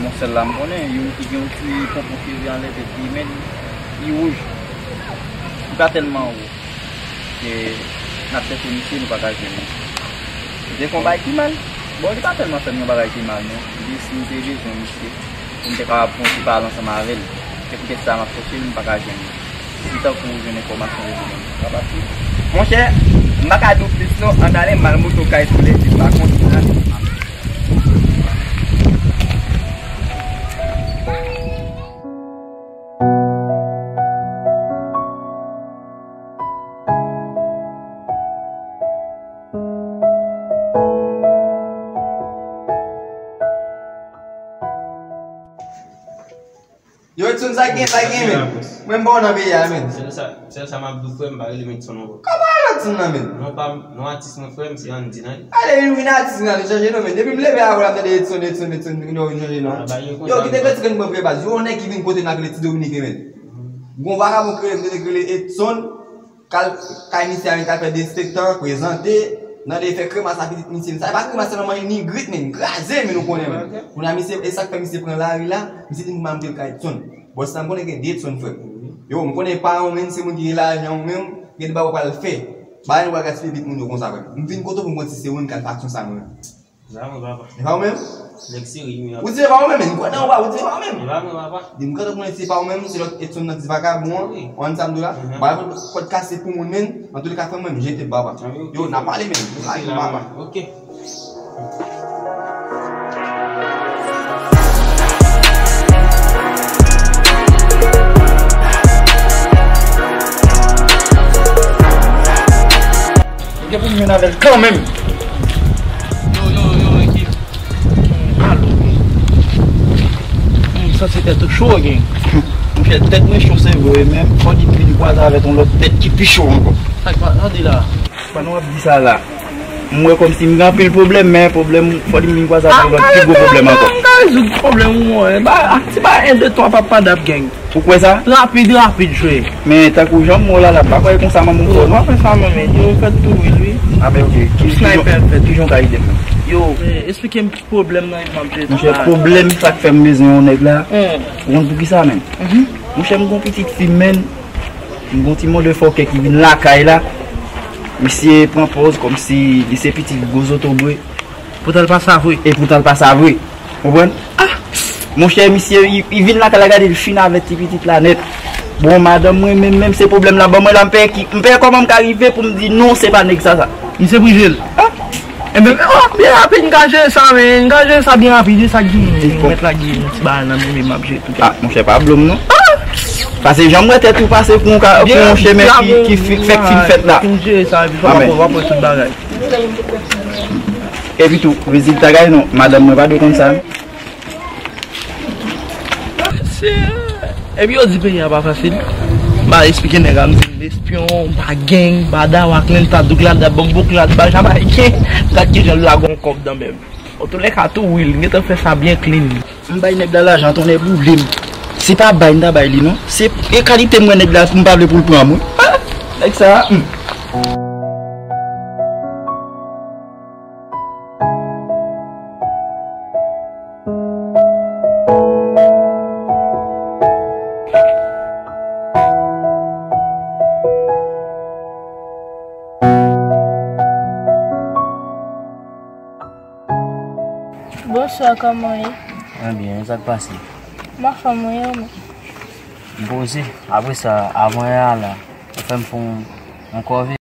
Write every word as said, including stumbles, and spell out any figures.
Yon sèl la m konnen, youn ki gen yon ti ponpon cheve anlè tèt li, men li wouj. Li pa tèlman wo. Ke n ap chèche misye, nou pa ka jwenn li. Li te fè yon bagay ki mal. Bon, li pa tèlman fè m yon bagay ki mal, non. Li di si m te bezwen misye, pou m te kapab fè yon ti pale ansanm avè l. Se poutèt sa m ap chèche l, m pa ka jwenn li. Si tankou ou jwenn enfòmasyon yo, ou kapab di. Monchè, m pa ka di w plis non, ann ale, m al monte yon kay sou lè di pa kont. Yo, Edson, sa gen, sa gen, men. Mwen, m pa w nan peyi a, men. Sèl sa, sèl sa m ap di w, frè m, pa rele m Edson ankò. Kòman Edson nan, men? Non pa m, non atis mwen, frè m, se Andy nan. Ale, vin, vin atis nan, vin chanje non, men. Depi m leve avè w la, m tande Edson, Edson, Edson, non, vin chanje non. Yo, kite kretyen mwen, frè baz. Yo, yon nèg ki vin kote m la, ki rele Ti Dominique, men. Gon vakabon ki rele m, ki rele Edson. Kal kay misye a, men, kal fè dezenfektan, prezante, nan de fè kremas a pitit misye. Sa e pa kremas sèlman, men, li grit, men, li kraze, men, ou konnen, men. Kounye a, misye, e sa k fè misye pran lari la, misye di m pou m al monte l kay Edson. Bòs la, m konnen gen de Edson, frè m. Yo, m konnen pa ou menm, se moun ki gen lajan ou menm, gen de bagay ou pral fè. Bagay nou pral gaspiye pitit moun yo konsa, frè m. M vin kote w pou m konn si se ou menm k al fè aksyon sa, mwen. E pa mwen, papa. E pa ou menm? Nèg serye, wi. Ou di e pa ou menm, men. Ou kwè nan ou pa, ou di e pa ou menm. E pa mwen, papa. Di m, kantan konnen si e pa ou menm, se lòt Edson nan ti vakabon an. Wi. Ou konn sa m di w la? Mhm. Bagay pòt, pòt kase pou moun, men. Antouka, frè m, mwen, m jete, papa. Ah, wi, ok. Yo, n a pale, men. Ou la, papa. Ok. Gen pou m jwenn avè l kanmenm. Yo, yo, yo, ekip. Alo. M santi tèt ou cho, gen. Monchè, tèt mwen cho, se vre, men fò li vin kwaze avèk yon lòt tèt ki pi cho ankò. Sa k pa tande la? Pandan w ap di sa la, m wè kòmsi m gen anpil pwoblèm, men pwoblèm, fò li vin kwaze avèk yon lòt pi gwo pwoblèm ankò. M ka rezoud pwoblèm ou, mwen. Ba, ti ba en, de, twa, pa, pa dap, gang. Ou kwè sa? Rapid, rapid, jwe. Men tankou jan m wè w la, la, m pa kwè konsa manman w fò, non? Yo, pa fè sa, manman. Yo, m fè tou, wi, wi. A, men, ok. Ki, ki jan, ki jan w ka ede m? Yo, men, esplike m ki pwoblèm nan, m ap jwe. Monchè, pwoblèm sa k fè m bezwen yon nèg la. Hmm. Ou konn poukisa, menm? Mhm. Monchè, m gon pitit fi, menm. M gon ti mòde fòkè ki vin lakay la. Misye pran pòz kòmsi li se pitit gwo zotobre. Poutan l pa sa vre. E poutan l pa sa vre. Konprann? Ah! Monchè, misye, li, li vin lakay la, gade, li fin avè ti pitit la nèt. Bon, madanm mwen, menm, menm se pwoblèm la ban mwen la, m pè ki, m pè kòman m ka rive pou m di non, se pa nèg sa, sa. Misye prive l. Ah! Enben, oh, byen rapid, m ka jere sa, men, m ka jere sa byen rapid, e sa ki mèt la gen yon ti bagay nan men, men m ap jere tout. Ah, monchè, pa blo m, non. Ah! Pase jan m wè tèt ou pase pou yon ka, pou yon chemen ki, ki fi-, fèk fin fèt la. M jere sa, epi w ap wè, w ap wè tout bagay. Epi tou, rezilta gade non, madanm mwen pa dwe konn sa. Se, epi yo di peyi a pa fasil. M al esplike nèg la, m di l espyon, m pa gang, m pa dawa, klenta, douglada, banmboklad, ba jamayiken. Gad kijan l lage yon kòb nan men m. Antoulèka tou, wi, l gentan fè sa byen clean. M bay nèg la lajan, tonnè boule m. Se pa bay m ta bay li, non. Se e kalite m wè nèg la, m pa vle pou l pran m, wi. Ah! Nèg sa, hmm. Bonswa, kòman w ye? Mwen byen, sa k pase? M anfòm, wi, ou menm? M poze. Apre sa, avan yè a la, ou fè m fè yon, yon kòve.